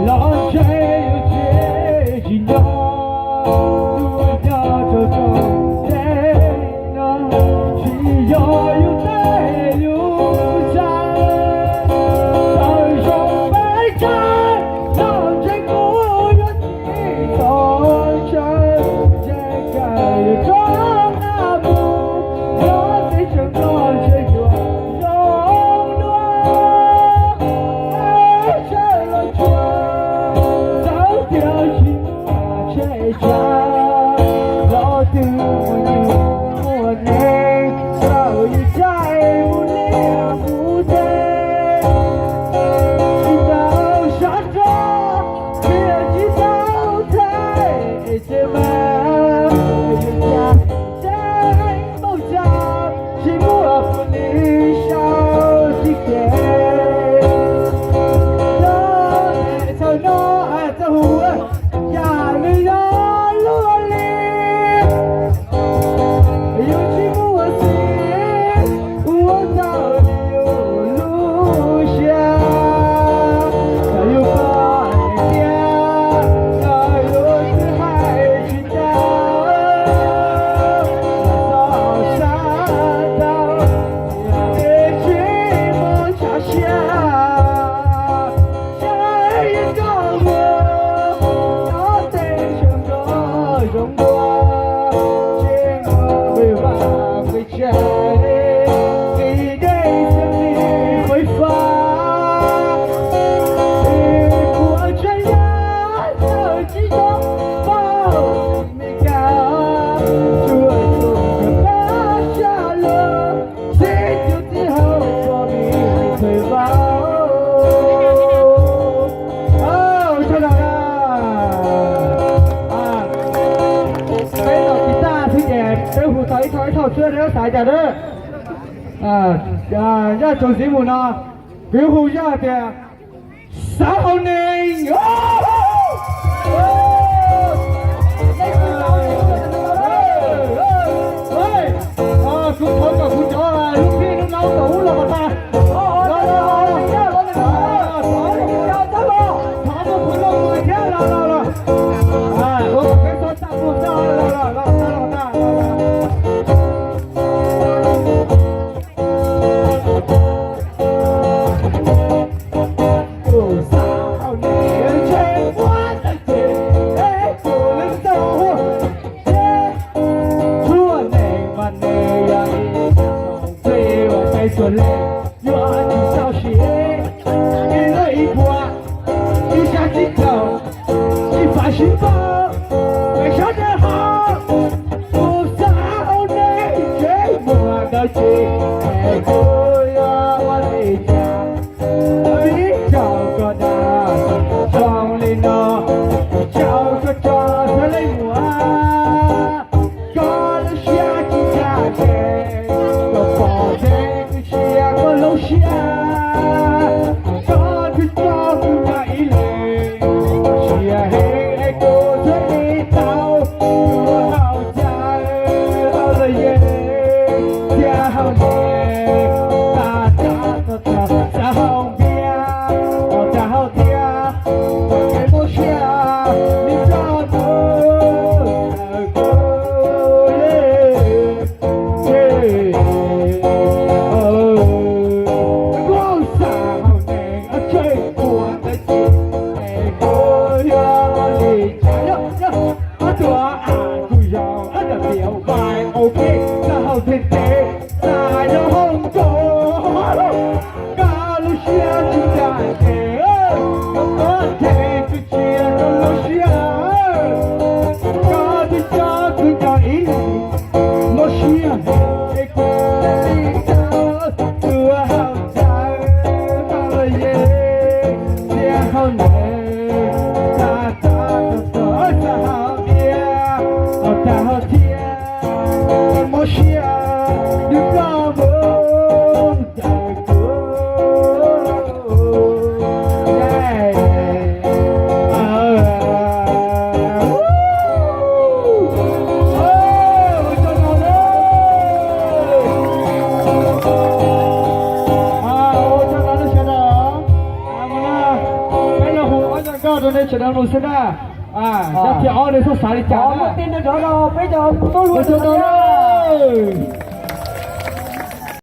Los ntseeg yus tsis tsis nco, tus nco rau rau ntej no, tsis yog yus tej yus ntxhais, txawm zoo peb kawg, los ntseeg kuv yuav tsis txhob ntshai, ntseeg kawg yuav rov qab mus, yog teb chaws no ntshe yuav zoo dua. Teb chaws los tsuas txawv tias tsis muaj tsheb tsa, los twg mus yus muaj neeg, txawm yus caij mus liaj mus teb, tsis tau sab rog, tsis tau thaij, es tseem mas yus cas tseem npaum cas, tsis muaj police sau tsis kev. Yog txawm no txawj hu, yam li yog luag li, yus tsis muaj txiv ua tau li yus lub siab, yus pom tias yus twb hais tsis tau, xav tau, es tsis muaj tshav siab. Saib yeej koj mus, no tej sawv nrog zoo dua, tsis muaj vij vaj vij tsev, nqi dej xwb nqi fais fab, es puas tseem yog txawm tsis tau paub Meskas, tsuas yog pab sab laj, xib cus txiv hauv ua mi thwj vauv. Ua tsaug ntau na. Peb los tsis tag xwb ces peb hu tau ib thauj ib thauj xwb, neb xav cas na. Zaj tsoom xib mus no, kuv hu zaj tias xav haus neeg. Kuv thov kom kuv cov lub phij lub naub tom ub los kom tas. Los los los, thov mus kuv los mus thiab, los los los. Ua kom peb txhob txaj muag txaj, los los los, tag los tag. Tus xav haus neeg ntshe muab tawm tseg, es tus neeg txawj ua thiab. Tshuav neeg mas neeg yog ib txoj kev uas peb txhua leej yuav tsum txaus siab. Ib leeg ib puas, ib sab tsib caug, ib fais sib npaug, peb sab nraud hauv. Tus xav haus neeg ntshe muaj dab tsi, es kuv yuav ua li cas? Vim rau koj dag zoo li no, vim rau koj tso xov leej muam. Koj lub siab tsis ncaj ncees, koj pom tseeb twb tsis yog koj lub siab. Koj twb tso kuv nyob ib leeg, siab heev es kuv thiaj li tau ua haum cawv, haum lawm yeej thiab haum neeg, tas tas tog tog xav haus npias, ua cas haus thiab, ua kev muaj siab li koj tus ntawm kuv. Kuv xav haus neeg, tseg kuv ntawd ces, es kuv yuav ua li cas? Ob tug a kuj zoo, ob tug tias vais ok, xav haus thiab ces xav nyob hauv nkaus. Koj lub siab tsis ncaj ncees, koj pom tseeb twb tsis yog koj lub siab. Koj twb tso kuv nyob ib leeg, muaj siab heev es kuv thiaj li tau ua haum cawv, haum lawm yeej thiab haum neeg, tas tas tog tog xav haus npias, ua cas haus thiab, muaj siab li koj tus ntawm kuv. Koj rau nej sawv daws mus xwb na. Yog thib ob nej xub xav li cas na? Peb cov tub hluas tau lawm.